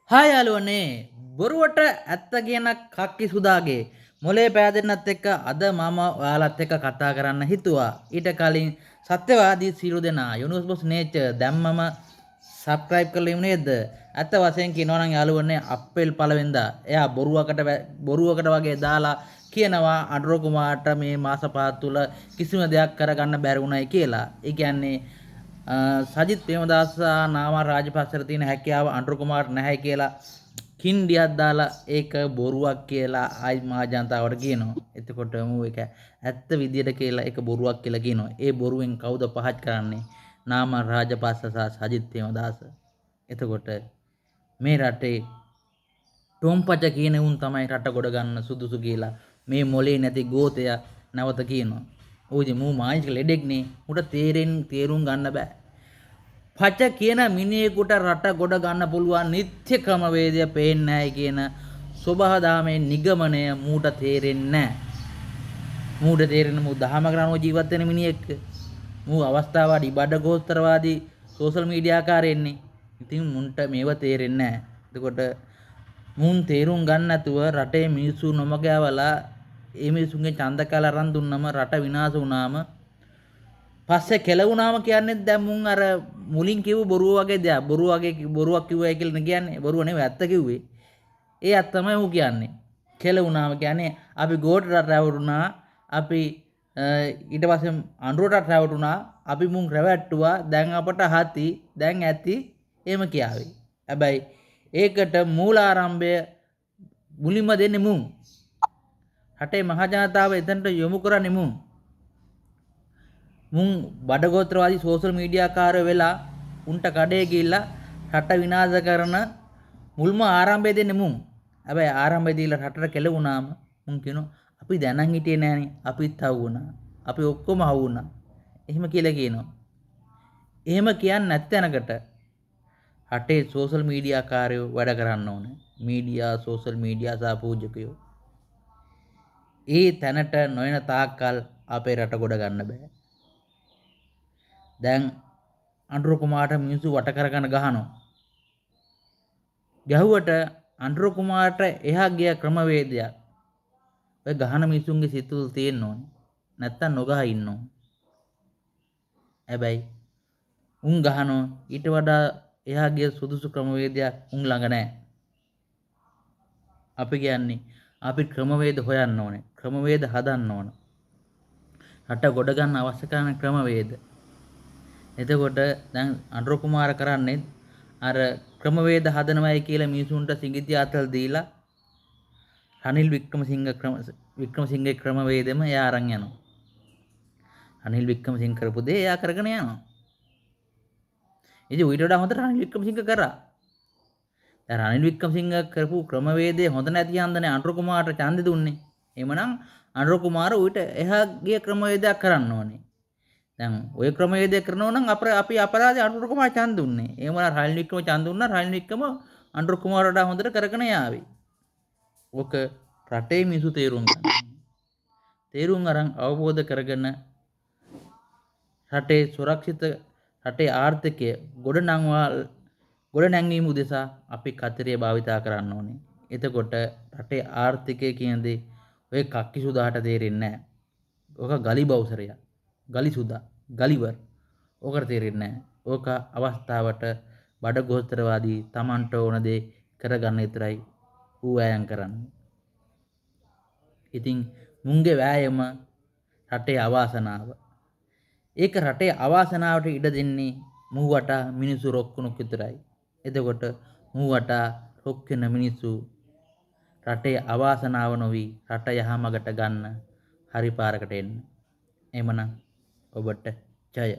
Hi යාළුවනේ, බොරුවට ඇත්ත කියන කක්කි සුදාගේ මොලේ පෑදෙන්නත් එක්ක අද මම ඔයාලත් එක්ක කතා කරන්න හිතුවා. ඊට කලින් සත්‍යවාදී සියලු දෙනා යුනිවර්ස් බොස් නේචර් දැම්මම සබ්ස්ක්‍රයිබ් කරලා ඉමු නේද? ඇත්ත වශයෙන් කියනවා නම් යාළුවනේ, අප්‍රේල් පළවෙනිදා එයා බොරුවකට වගේ දාලා කියනවා අනුර කුමාරට මේ මාස 5 තුල කිසිම දෙයක් කරගන්න බැරි වුණයි කියලා. ඒ කියන්නේ සජිත් ප්‍රේමදාස සහ නාමල් රාජපක්ෂට තියෙන හැකියාව අනුර කුමාරට නැහැ කියලා කින්ඩියක් දාලා ඒක බොරුවක් කියලා ආයි මහා ජනතාවට කියනවා. එතකොට මූ ඒක ඇත්ත විදියට කියලා ඒක බොරුවක් කියලා කියනවා. ඒ බොරුවෙන් කවුද පහත් කරන්නේ? නාමල් රාජපක්ෂ සහ සජිත් ප්‍රේමදාස. එතකොට මේ රටේ ටොම්පච කියන උන් තමයි රට ගොඩ ගන්න සුදුසු කියලා මේ මොලේ නැති ගෝතයා නැවත කියනවා. ඔය ඉතින් මූ මානසික ලෙඩෙක් නේ. මුට තේරුම් ගන්න බෑ. පච කියන මිනිහෙකුට රට ගොඩ ගන්න පුළුවන් නිත්‍ය ක්‍රමවේදය පේන්නේ නැහැ කියන ස්වභාවදාමේ නිගමනය මූට තේරෙන්නේ නැහැ. මූට තේරෙන මූ දහමකට අනුව ජීවත් වෙන මිනිහෙක්. මූ අවස්ථාවාදී බඩගෝස්තරවාදී සෝෂල් මීඩියා කාරයෙන්නේ. ඉතින් මුන්ට මේව තේරෙන්නේ නැහැ. එතකොට මුන් තේරුම් ගන්න නැතුව රටේ මිනිස්සු නොමග යවලා ඒ මිනිස්සුන්ගේ ඡන්ද කැල අරන් දුන්නම රට විනාශ වුණාම පස්සේ කෙලවුණාම කියන්නේ දැන් මුන් අර මුලින් කිව්ව බොරුව වගේ දෙයක්. බොරුව වගේ බොරුවක් කිව්වයි කියලා නේ කියන්නේ. බොරුව නෙවෙයි ඇත්ත කිව්වේ. ඒ ඇත්ත තමයි ඌ කියන්නේ. කෙලවුණාම කියන්නේ අපි ගෝඨට රැවටුණා, අපි ඊට පස්සේ අඬුරට රැවටුණා, අපි මුන් රැවට්ටුවා, දැන් අපට හති, දැන් ඇති එහෙම කියාවේ. හැබැයි ඒකට මූලාරම්භය මුලින්ම දෙන්නේ මුන්. රටේ මහ ජනතාව එතනට යොමු කරන්නේ මුන්. මුන් බඩගෝත්‍රවාදී සෝෂල් මීඩියා කාරයෝ වෙලා උන්ට කඩේ ගිහිල්ලා රට විනාශ කරන මුල්ම ආරම්භය දෙන්නේ මුන්. හැබැයි ආරම්භය දීලා රටට කෙලවුණාම මුන් කියනවා අපි දැනන් හිටියේ නෑනේ, අපිත් හවු වුණා, අපි ඔක්කොම හවු වුණා එහෙම කියලා කියනවා. එහෙම කියන්නේ නැත්ැනකට රටේ සෝෂල් මීඩියා කාරයෝ වැඩ කරන්න ඕනේ. මීඩියා, සෝෂල් මීඩියා සහ පූජකයෝ. ඒ තැනට නොයන තාක්කල් අපේ රට ගොඩ ගන්න බෑ. දැන් අනුර කුමාරට මිනිස්සු වට කරගෙන ගහනවා. ගැහුවට අනුර කුමාරට එහා ගිය ක්‍රමවේදයක්. ඔය ගහන මිනිසුන්ගේ සිත තුළ තියෙන්න ඕනේ. නැත්තම් නොගහ ඉන්න ඕනේ. හැබැයි උන් ගහනවා ඊට වඩා එහා ගිය සුදුසු ක්‍රමවේදයක් උන් ළඟ නැහැ. අපි කියන්නේ අපි ක්‍රමවේද හොයන්න ඕනේ. ක්‍රමවේද හදන්න ඕන. රට ගොඩ ගන්න අවශ්‍ය කරන ක්‍රමවේද. එතකොට දැන් අනුර කුමාර කරන්නේ අර ක්‍රමවේද හදනවයි කියලා මිනිසුන්ට සිඟිති අතල් දීලා රනිල් වික්‍රමසිංහගේ ක්‍රමවේදෙම එයා අරන් යනවා. රනිල් වික්‍රමසිංහ කරපු දේ එයා කරගෙන යනවා. ඉතින් ඊට වඩා හොඳට රනිල් වික්‍රමසිංහ කරා. දැන් රනිල් වික්‍රමසිංහ කරපු ක්‍රමවේදය හොඳ නැති හන්දනේ අනුර කුමාරට ඡන්දෙ දුන්නේ. එහෙමනම් අනුර කුමාර ඌට එහා ගිය ක්‍රමවේදයක් කරන්න ඕනේ. දැන් ඔය ක්‍රමවේදය කරනවා නම් අපි අපරාධේ අනුර කුමාර ඡන්ද දුන්නේ. එහෙමනම් රනිල් වික්‍රම ඡන්ද දුන්නා, රනිල් වික්‍රම අනුර කුමාරට වඩා හොඳට කරගෙන යාවි. ඔක රටේ මිනිස්සු තේරුම් ගන්න. තේරුම් අරන් අවබෝධ කරගෙන රටේ සුරක්ෂිත රටේ ආර්ථිකය ගොඩ නැංවීම උදෙසා අපි කතරේ භාවිතා කරන්න ඕනේ. එතකොට රටේ ආර්ථිකය කියන දේ ඔය කක්කි සුදාට තේරෙන්නේ නැහැ. ඔක ගලි බවුසරයක්. ගලි සුදා, ගලිවර්. ඕකට තේරෙන්නේ නැහැ. ඕක අවස්ථාවට බඩගෝස්තරවාදී Tamanට ඕන දේ කරගන්න විතරයි ඌ වෑයම් කරන්නේ. ඉතින් මුන්ගේ වෑයම රටේ අවාසනාව. ඒක රටේ අවාසනාවට ඉඩ දෙන්නේ මූ වටා මිනිස්සු රොක්කුණුක් විතරයි. එතකොට මූ වටා රොක් වෙන මිනිස්සු රටේ අවාසනාව නොවි රට යහමගට ගන්න හරි පාරකට එන්න. එහෙමනම් ඔබට ජය.